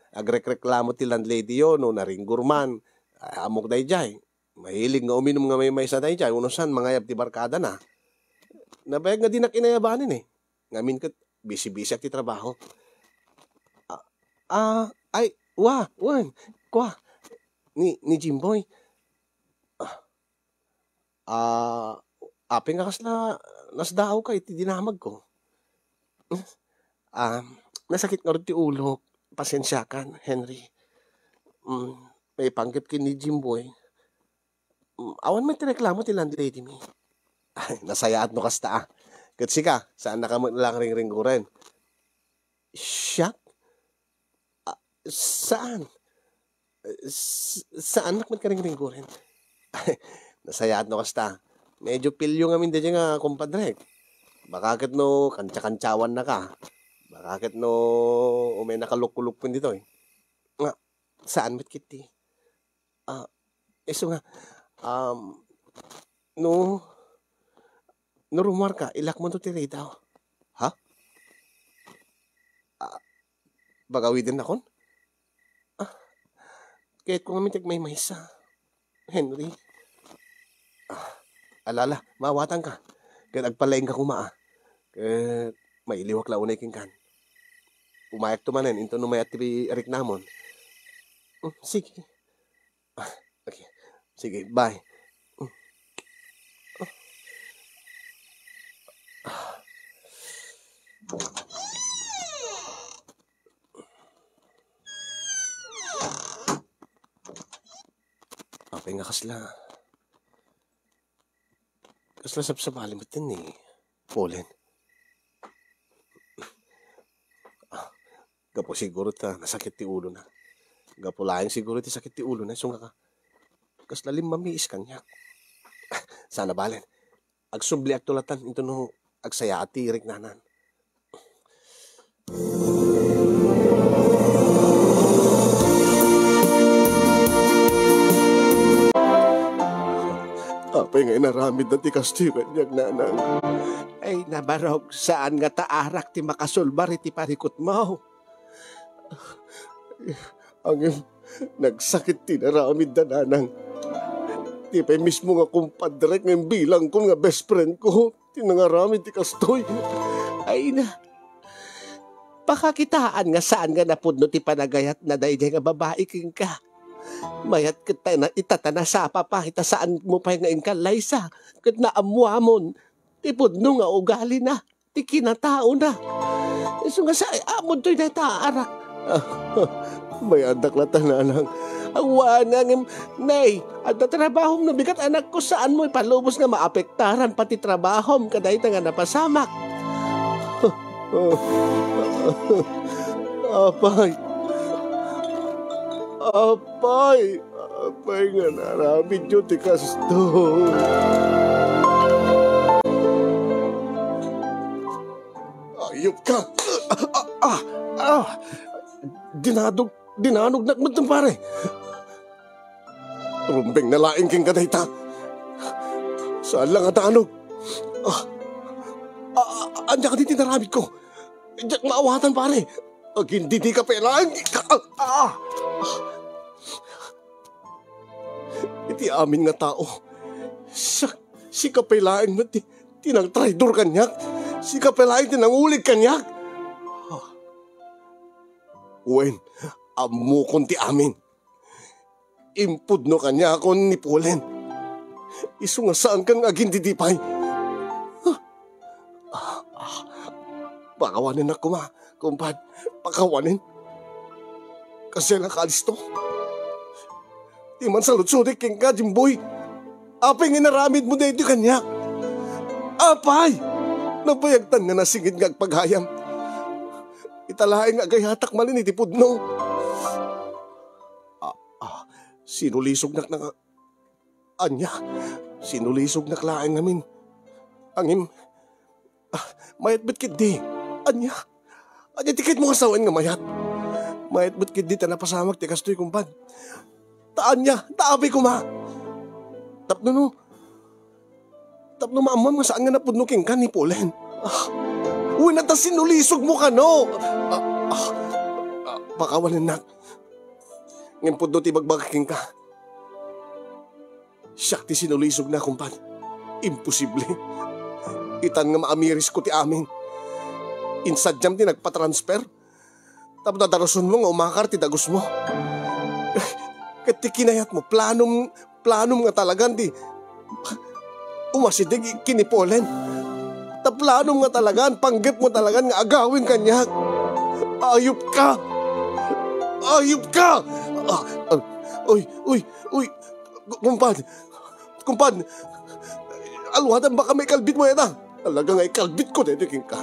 agrekreklamo ti landlady-yo no naringgor man. Ay, ammok daydiay. Mahilig nga uminum nga maymaysa daydiay, uno saan mangayab ti barkadana. Nabayag nga dinak inayabanen, eh. Ngamin ket bisi-bisiak ti trabaho. Ah, ah, ay, wa, wen, kua, ni, ni Jimboy. Ah, ah, apay nga kasla nasdaawka iti dinamagko? Ah, nasakit ngarud ti ulok. Pasensiakan, Henry. Mm, maipanggep ken ni Jimboy. Mm, awan met ti reklamo ti landlady mi. Ay, nasayaat no kasta, ah. Ket sika, saannaka met la nga ringringguren. Siak? Ah, saan? S-, saannak met karingringguren. Nasayaat no kasta. Medyo pilyo ngamin daydiay nga kumpadrek. Baka ket no kantsa-kantsawannaka. Baka ket no umay nakalukkolukko ditoy. Nga, saan met ketdi? Ah, isu nga, um, no, no rumuarka, ilakmonto ti ridaw. Ha? Ah, bagawidennakon? Ah, kayatko ngamin ti agmaymaysa, Henry. Ah, ala, ala, maawatanka. Ket agpalaingka koma, ah. Ket mailiwak la unay kenkan. Umayakto manen inton no mayat ti riknamon. Hmm, sige. Ah, okay. Sige, bye. Apay nga kasla, kasla sabsabali met ni Pauline. Ah, gapu siguro ta nasakit ti ulona. Gapu laeng siguro ti sakit ti ulona, isu nga ka-, kasla limmamiis kaniak. Ah, saan a balen. Agsubliakto latan inton no agsayaat ti riknanan. Apay nga inaramidda ti kastoy kaniak, nanang? Ay, nabarog, saan nga taarak ti makasulbar iti parikutmo. Ngem, nagsakit ti inaramidda, nanang. Ti pay mismo nga kumpadrek nga imbilangko nga best friend ko ti nangaramid ti kastoy. Ay na, pakakitaan nga saan nga napudno ti panagayatna daydiay nga babai kenka. Mayat ket ta na, ita ta nasapa pay ta saanmo pay nga inkallaysa ket naammuamon ti pudno nga ugalina, ti kinataona. Isu nga sa-, ammon toy dayta a arak. Mayatdak latta, nanang. Awan, ngem, nay, adda trabahom no bigat, anakko, saanmo ipalubos nga maapektaran pay ti trabahom kadayta nga napasamak. Apay. Apay. Apay nga naaramidyo ti kasto? Ayop ka! Ah, ah, ah! Dinadog, dinanognak met, pare. Rumbeng na laeng kenka dayta. Saan la nga danog. Ah, ah, ah, ania kadi ti inaramidko? Diak maawatan, pare. Agindidika pay laeng. Ah, ah. Iti amin nga tao, siak, sika pay laeng met ti, ti nangtraidor kaniak. Sika pay laeng ti nanguleg kaniak. Ah. Wen, ammokon ti amin. Impudno kaniakon ni Polen. Isu nga saanka nga agindidi pay. Ah, ah, ah. Pakawanennak koma, kumpad. Pakawanen. Kasla kalisto. Ti mansaludsodek kenka, Jimboy. Apay nga inaramidmo daytoy kaniak? Apay! Nabayagtan nga nasinged nga agpagayam. Ita laeng nga agayatak malin iti pudno. Ah, ah, sinulisognak na nga. Ania? Sinulisognak laeng ngamin. Ngem, ah, mayat met ketdi. Ania? Ania ti kayatmo nga sawen nga mayat? Mayat met ketdi ta napasamak ti kastoy, kumpad. Ta ania? Ta apay koma? Tapno no, tapno maammom nga saan nga napudno kenka ni Polen. Ah, wen, ta sinulisogmo kano? Ah, ah, ah, pakawanennak. Ngem pudno ti ibagbaga kenka. Siak ti sinulisogna, kumpad. Imposible. Itan nga maamirisko ti amin. Insadiam ti nagpatransfer. Tapno darusonmo nga umakar ti dagusmo. Ket ti kinayatmo, planom, planom nga talagan ti umasideg ken ni Polen. Ta planom nga talagan, panggepmo talagan nga agawin kaniak. Ayop ka! Ayop ka! Ah, ah, uy, uy, uy, kumpad, kumpad, aluadan, baka maikalbitmo dayta. Talaga nga ikalbitko daytoy kenka.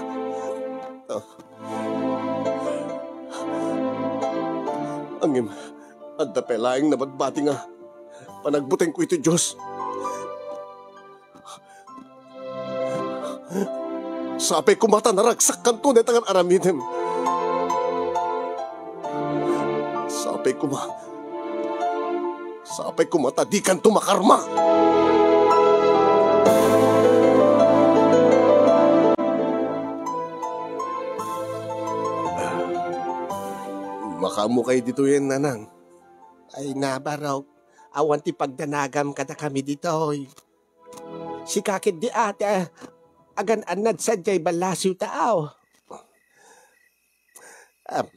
Ah. Ngem, adda pay laeng nabadbati nga panagbutengko iti Dios. Sapay koma ta naragsakkanto dayta nga aramidem. Sapay koma. Sapay koma ta dikanto makarma. Makaammo kay ditoyen, nanang? Ay, nabarok. Awan ti pagdanagam kadakami ditoy. Sika ketdi, ate, agan-annad sadiay ballasiw ta, aw. Am,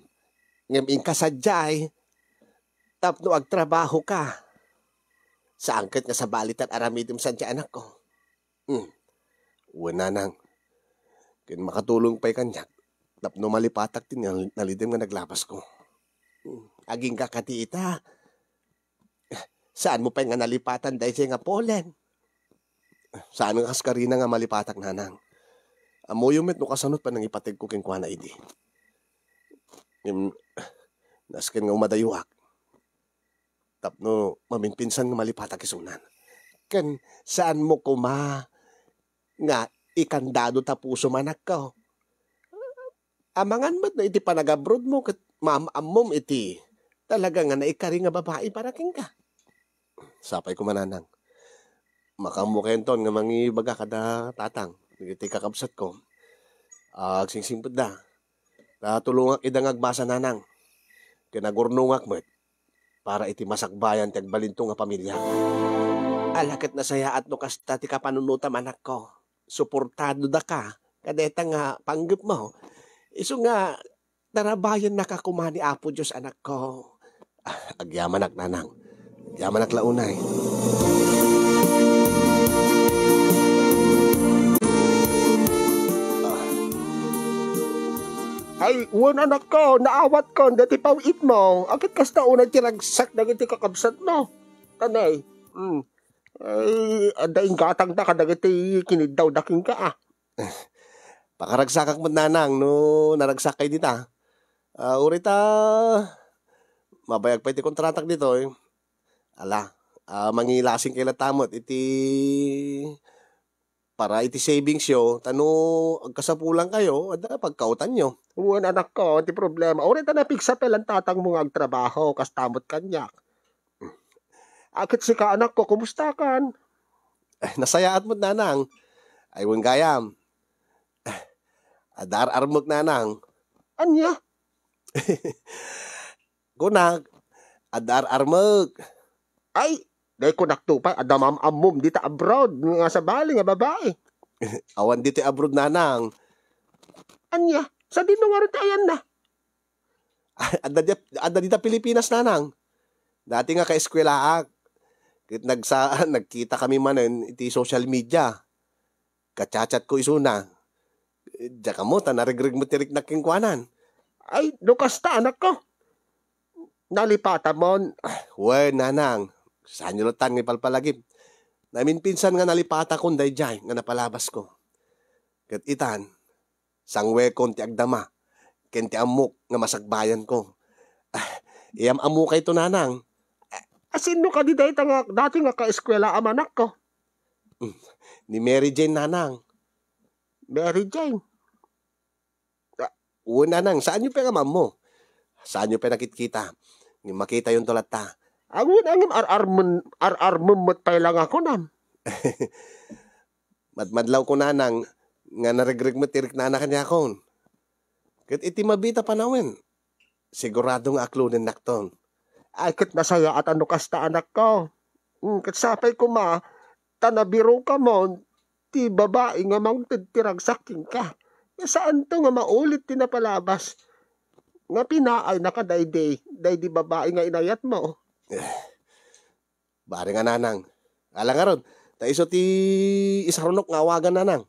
ngem inka sadiay, tapno agtrabahoka. Saan ket nga sabali tan aramidem sadiay, anakko. Hmm. Wen, nanang, ken makatulong pay kaniak tapno malipatak ti nal-, nalidem nga naglabasko. Hmm. Agingga kadi ita, saanmo pay nga nalipatan daytoy nga Polen? Saan nga kas karina nga malipatak, nanang. Ammoyo met no kasano ti panangipategko kenkuana idi. Ngem, nasken nga umadayuak tapno maminpinsan nga malipatak isunan. Ken saanmo koma nga ikandado ta pusom, anakko. Amangan met no iti panagabrodmo ket maam-ammom iti talaga nga naikari nga babai para kenka. Sapay koma, nanang. Makaammo kayaton nga mangibaga kada tatang dagiti kakabsatko. Agsingsingpetda. Ta tulongak ida nga agbasa, nanang. Ken agurnongak met para iti masakbayan ti agbalinto nga pamilia. Ala ket nasayaat no kasta ti kapanunotam, anakko. Suportadodaka kadayta nga panggepmo. Isu nga, tarabayennaka koma ni Apo Dios, anakko. Ah, agyamanak, nanang. Agyamanak la unay. Ay, wen, anakko, naawatkon daytoy paw-itmo. Aket kasta unay ti ragsak dagiti kakabsatmo. Tanay. Hmm. Ay, adda inggatangda kadagiti kiniddawda kenka, ah. Pakaragsakak met, nanang, no naragsakkay dita. Ah, uray ta mabayag pay ti kontratak ditoy. Ala, ah, mangilasingkayo latta met iti, para iti savingsyo, ta no agkasapulankayo, adda pagkaotanyo. Wen, anakko, ti problema, uray ta napigsa pay lan tatangmo nga agtrabaho, kasta met kaniak. Aket sika, anakko, kumustakan? Eh, nasayaat met, nanang. Ay, wen gayam. Eh, adda ar-armek, nanang. Ania? Kunak, adda ar-armek. Ay, dayta kunakto pay, adda maam-ammom dita abroad nga sabali nga babai. Awan ditoy abroad, nanang. Ania? Sadino ngarud ti ayanna? Adda di-, adda dita Pilipinas, nanang. Dati nga kaeskwelaak. Ket nagsa-, nagkitakami manen iti social media. Kachatchatko isuna. Diak ammo ta naregreg met ti riknak kenkuana. Ay, no kasta, anakko. Nalipatamon. Wen, nanang. Saanyo latta nga ipalpalagip. Naminpinsan nga nalipatakon daydiay nga napalabasko. Ket itan, sangwekon ti agdama ken ti ammok nga masakbayanko. Ah, iyam-ammokayto, nanang. Ah, sinno kadi dayta nga dati nga kaeskwelaam, anakko? Mm, ni Mary Jane, nanang. Mary Jane? Ah, wen, nanang, saanyo pay nga maammo? Saanyo pay nakitkita? Ngem makitayonto latta. Awan, ngem ar-armen, ar-armem met pay la nga kunam. Madmadlawko, nanang, nga naregreg met ti riknana kaniakon. Ket iti mabiit a panawen, sigurado nga aklonennakton. Ay, ket nasayaat no kasta, anakko. Mm, ket sapay koma, ta nabirokamon ti babai nga mangted ti ragsak kenka. Saanto nga maulit ti napalabas nga pinaay naka daydi, daydi babai nga inayatmo. Eh, Bareng a nanang. Ala ngarud, ta isu ti isarunok nga awagan, nanang.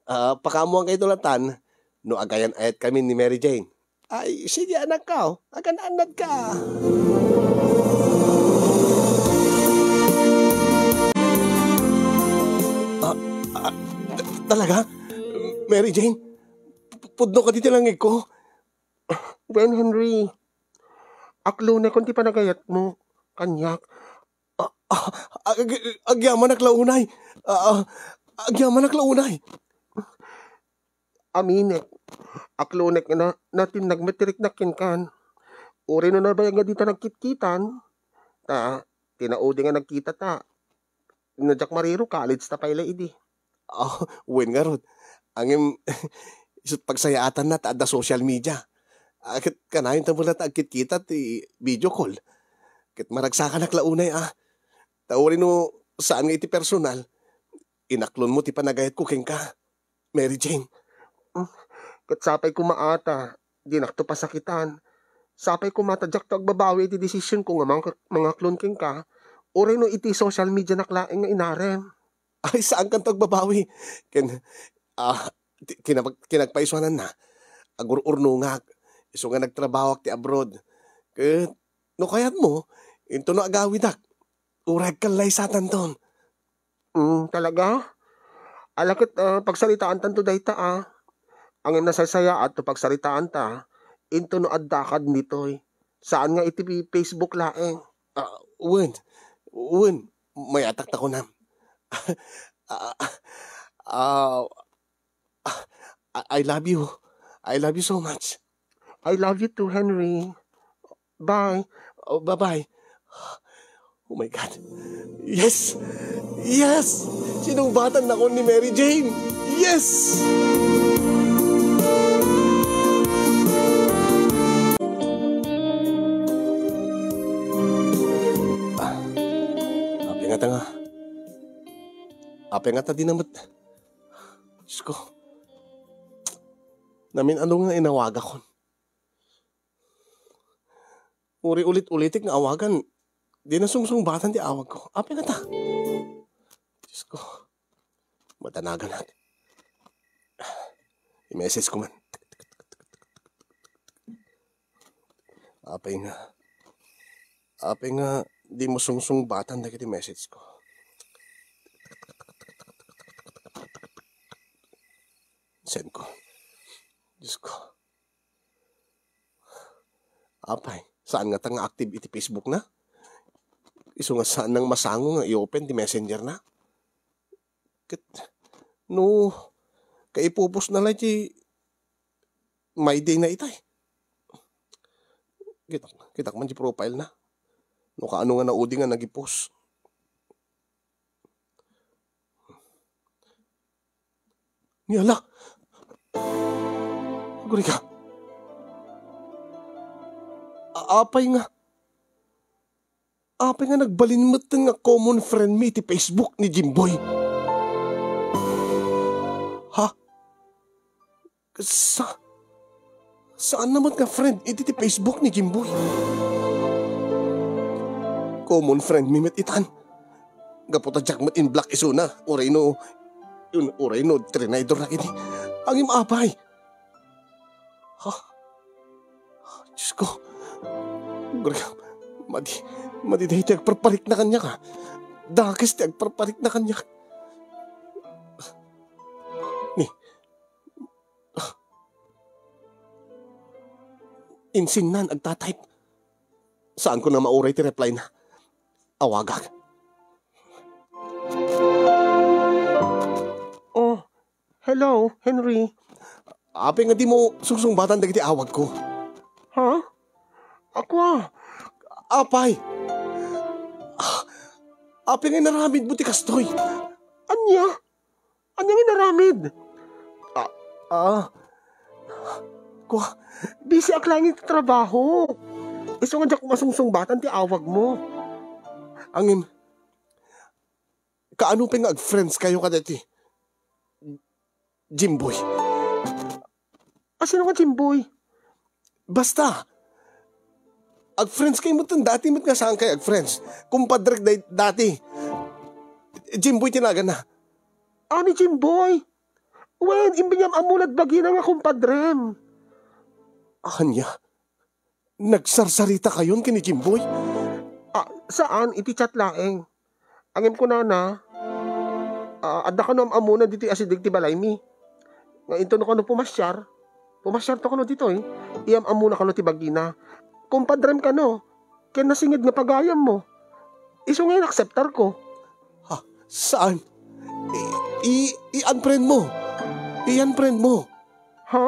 Ah, pakaammoankayto latan no agayan-ayatkami ni Mary Jane. Ay, sige, anakko. Agan-annadka. Ah, ah, ta-, talaga? Mary Jane, pu-, pudno kadi ti langngegko? Wen, Henry, aklonekon ti panagayatmo kaniak. Ah, ah, ag-, agyamanak la unay. Ah, ah, agyamanak la unay. Aminek, aklonek nga na-, natinnag met ti riknak kenkan. Uray no nabayag nga dita nagkitkitan, ta tinaudi nga nagkitata. No diak mariro, college ta pay la idi. Ah, wen ngarud. Ngem, isut' pagsayaatanna ta adda social media. Ah, ket kanayon ta met la ta agkitkita ti video call. Ket maragsakanak la unay, ah. Ta uray no saan nga iti personal, inaklonmo ti panagayatko kenka, Mary Jane. Mm, ket sapay koma a ta dinakto pasakitan. Sapay koma ta diakto agbabawi iti desisionko nga mangak-, mangaklon kenka, uray no iti social medianak laeng nga inarem. Ay, saankanto agbabawi. Ken, ah, ti-, kinapag-, kinagpaisuananna, agur-urnongak, isu nga nagtrabahoak ti abroad. Ket, no kayatmo, intono agawidak. Uray agkallaysatanton. Mm, talaga? Ala ket, ah, pagsaritaantanto dayta, ah. Ngem nasaysayaat no pagsaritaanta, intono addaka ditoy. Saan nga iti Facebook laeng. Ah, wen. Wen. Mayatak ta kunam. Ah, ah, ah, I, I love you. I love you so much. I love you too, Henry. Bye. Oh, bye-bye. Oh my God. Yes! Yes! Sinungbatannakon ni Mary Jane! Yes! Ah, apay ngata nga. Apay ngata di na met. Diyos ko. Namin-ano nga inawagakon. Uri ulit-ulitik nga awagan, di na sungsungbatan ti awag ko. Apay ngata? Diyos ko. Madanaganak. I-message ko man. Apay nga. Apay nga di mo sungsungbatan dagiti message ko. Send ko. Diyos ko. Apay, saan ngata nga active iti Facebook na? Isu nga saan nang masango nga i-open ti messenger na. Ket no kaipupos na la iti My Day na itay. Kitak, kitak man ti profile na. No kaano nga naudi nga nagipos. Ni ala. Guriga. A-, apay nga. Apay nga nagbalin metten nga common friend mi iti Facebook ni Jimboy? Ha? Sa-, saan na met nga friend iti ti Facebook ni Jimboy? Common friend mi met itan. Gapu ta diak met in-block isuna, uray no, yun, uray no, trinaydor na kini. Angim apay. Ha? Diyos ko. Guriam, madi, madi daytoy agparparikna kaniak, a. Dakes ti agparparikna kaniak. Ni, insinnan agta-type. Saanko na mauray ti reply na. Awagak. Oh, hello, Henry. Apay nga dimo sungsungbatan dagiti awagko? Ha? Ako, a. Apay! Ah, apay nga inaramidmo ti kastoy? Ania? Ania nga inaramid? Ah, ah. Kua, busy ak laeng iti trabaho. Isu nga diak masungsungbatan ti awagmo. Angem, kaano pay nga ag-friends kayo kadaytoy Jimboy? A, sino nga Jimboy? Basta, ag-friends kayo met, dati met nga saan kayo ag-friends. Kumpadrek day-, dati. Jimboy ti naganna. A, ni Jimboy? Wen, imbag nga am-ammona ti bagina nga kumpadrem. Ania? Nagsarsarita kayon ken ni Jimboy? A, saan, iti chat laeng. Ngem kunana, a, adda kano am-ammona ditoy asideg ti balaymi. Nga inton no kano pumasiar, pumasiarto kano ditoy, iam-ammona kano ti bagina. Kumpadrem kano, ken nasinged nga pagayammo. Isu nga inakseptarko. Ha? Saan? I, i, i-unfriend mo. I-unfriend mo. Ha?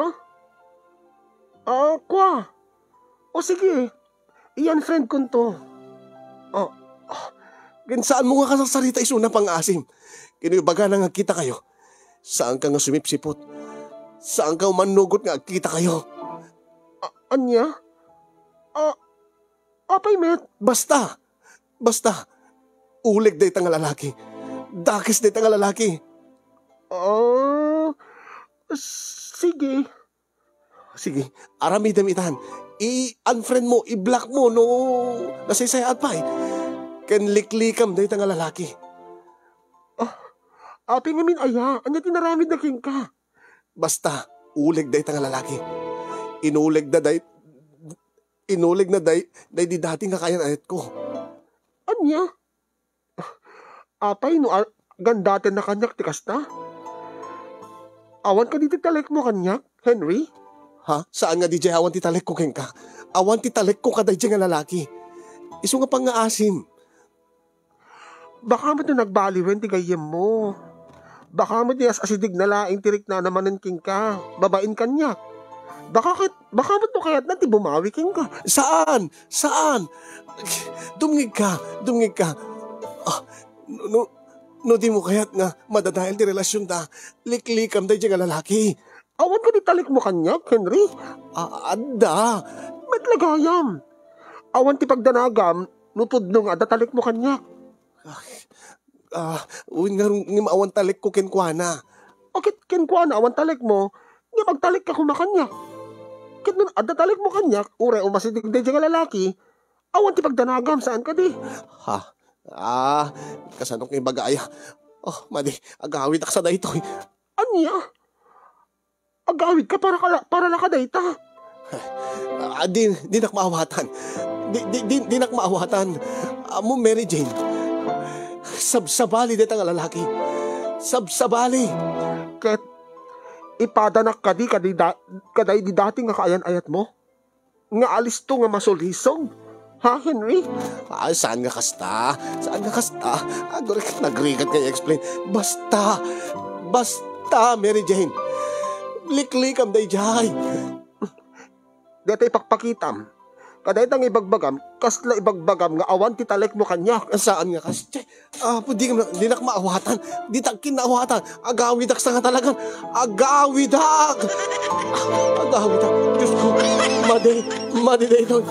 Ah, kua. O sige, i-unfriend konto. Ah, ah, ken saanmo nga kasarsarita isuna, pangngaasim. Ken no ibagana nga agkita kayo, saanka nga sumipsipot. Saanka nga mannugot nga agkita kayo. A-, ania? Ah, apay met? Basta, basta, uleg dayta nga lalaki. Dakes dayta nga lalaki. Ah, sige. Sige, aramidem itan. I-unfriend mo, i-block mo no nasaysayaat pay. Ken liklikam dayta nga lalaki. Ah, apay ngamin aya, ania ti naramidna kenka? Basta, uleg dayta nga lalaki. Inulegna day, inulegna day, daydi dati nga kaayan-ayatko. Ania? Apay no a-, gandatenna kaniak ti kasta? Awan kadi ti talekmo kaniak, Henry? Ha? Saan nga diay awan ti talekko kenka? Awan ti talekko kadaydiay nga lalaki. Isu nga pangngaasim. Baka met no nagbaliwen ti gayyemmo. Baka met no as-asidegna laeng ti riknana manen kenka, babaen kaniak. Baka ket, baka met no kayatna ti bumawi kenka. Saan? Saan? Dumngegka, dumngegka. Ah, no, no, no dimo kayat nga madadael ti relasionta, liklikam daydiay nga lalaki. Awan kadi talekmo kaniak, Henry? Ah, adda. Met la gayam. Awan ti pagdanagam no pudno nga adda talekmo kaniak. Ah, ah, wen ngarud ngem awan talekko kenkuana. O ket kenkuana awan talekmo, ngem agtalekka koma kaniak. Ket no adda talekmo kaniak, uray umasideg daydiay nga lalaki, awan ti pagdanagam, saan kadi? Ha? Ah, kasano nga ibaga aya? Oh, madi, agawidak sa daytoy. Ania? Agawidka para ka, para la kadayta. Ah, di, dinak maawatan. Di, di, di, dinak maawatan. Ammom, Mary Jane. Sabsabali dayta nga lalaki. Sabsabali. Ket ipadanak kadi, kadi da-, kadaydi dati nga kaayan-ayatmo? Nga alisto nga masulisog? Ha, Henry? Ay, saan nga kasta? Saan nga kasta? Agurek, nagrigat nga i-explain. Basta, basta, Mary Jane. Liklikam dayjay. Dayta ipakpakitam. Kadayta nga ibagbagam, kasla ibagbagam nga awan ti talekmo kaniak. Saan nga kasta? Apo, di, dinak maawatan. Ditak kinnaawatan. Agawidak sa nga talagan. Agawidak! Agawidak. Diyos ko. Madi. Madi daytoy.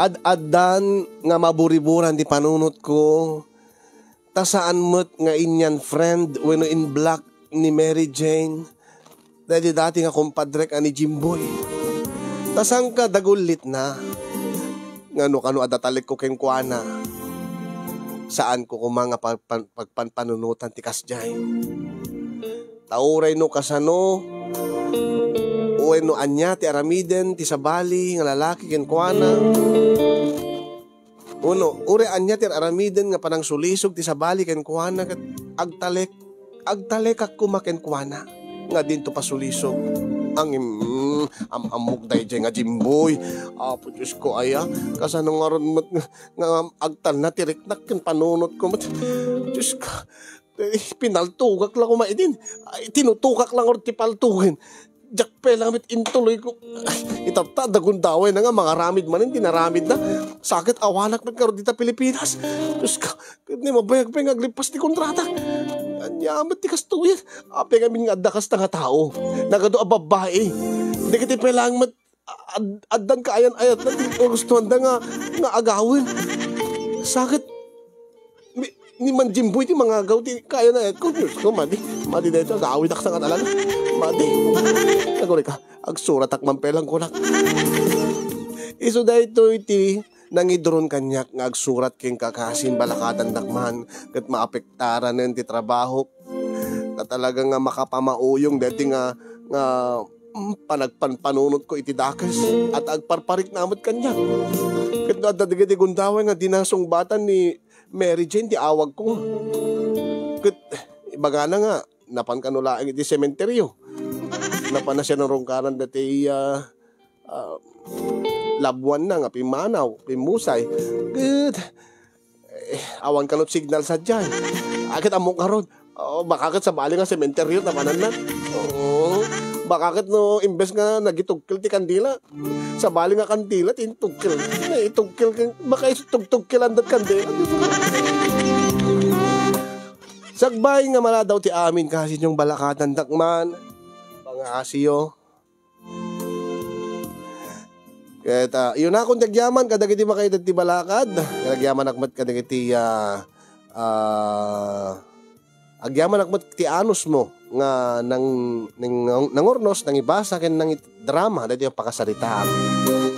Ad-addan nga maburiburan ti panunotko, ta saan met nga inyan friend wenno in-block ni Mary Jane, daydi dati nga kumpadrek a ni Jimboy. Ta sangka dagullitna, nga no kano adda talekko kenkuana, saanko koma nga pagpan-, pagpanpanunotan ti kasdiay. Ta uray no kasano, wenno ania ti aramiden ti sabali nga lalaki kenkuana, uno, uray ania ti aramiden nga panangsulisog ti sabali kenkuana, ket agtalek, agtalekak koma kenkuana nga dinto pasulisog. Ngem, mm, am-ammok dayjay nga Jimboy. Apo Diyos ko, aya, kasano ngarud met nga, nga agtalna ti riknak ken panunotko met. Diyos ko, eh, pinaltogak la koma idin. Ay, tinutokak la ngarud ti paltogen. Diak pay la met intuloyko. Ay, itatta, dagundawayna nga mangaramid manen ti naramidna. Sakit awanak met ngarud dita Pilipinas. Diyos ko, ket ni mabayag pay nga aglippas ti kontrata. Ania met ti kastoyen? Apay ngamin nga adda kasta nga tao? Nagadu a babbai. Dagiti pay laeng met ad-, addan kaayan-ayatna ti gustoanda nga, nga agawen. Sakit. Ni, ni Mang Jimboy ti mangagaw ti kaayan-ayatko. Diyos ko, madi. Madi daytoy, agawidak sa nga talaga. Madi. Agurayka, agsuratak man pay laeng kunak. Isu daytoy ti nangiduron kaniak nga agsurat kenka, kasin balakadandak man ket maapektaran ti trabahok. Ta talaga nga makapamauyong daytoy nga, nga, mm, panagpanpanunotko iti dakes, at agparparikna met kaniak. Ket no adda dagiti gundaway nga dina sungbatan ni Mary Jane ti awagko. Ket ibagana nga napan kano laeng iti sementeryo. Napanna siya narungkaran dati, ah, ah, labuanna nga pimmanaw, pimmusay. Ket, eh, awan kano signal sadiay. Ket ammok ngarud. Oh, baka ket sabali nga sementeryo napananna. Oo. Baka ket no imbes nga nagitugkel ti kandila, sabali nga kandila ti intugkel. Naitugkel ken, baka itugtugkelan dat kandila. Sakbay nga maladaw ti amin, kasinyo, balakadandak man. Pangaasiyo. Ket, ah, isunakon ti agyaman kadagiti makaitid ti balakad. Ket agyamanak met kadagiti, ah, ah, agyamanak met ti anusmo nga nang-, nang-, nangurnos, nangibasa, ken nangidrama daytoy a pakasaritaan.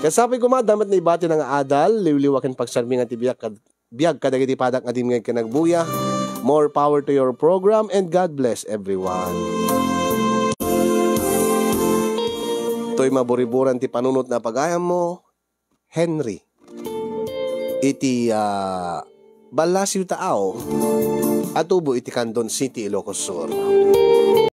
Ket sapay koma, adda met naibati nga adal, liwliwa ken pagsarmingan ti biag kad-, biag kadagiti padak nga dimngeg ken agbuya. More power to your program, and God bless everyone. Toy maburiburan ti panunot na pagayammo, Henry. Iti, ah, Ballasio Taao, a tubo iti Candon City, Ilocos Sur.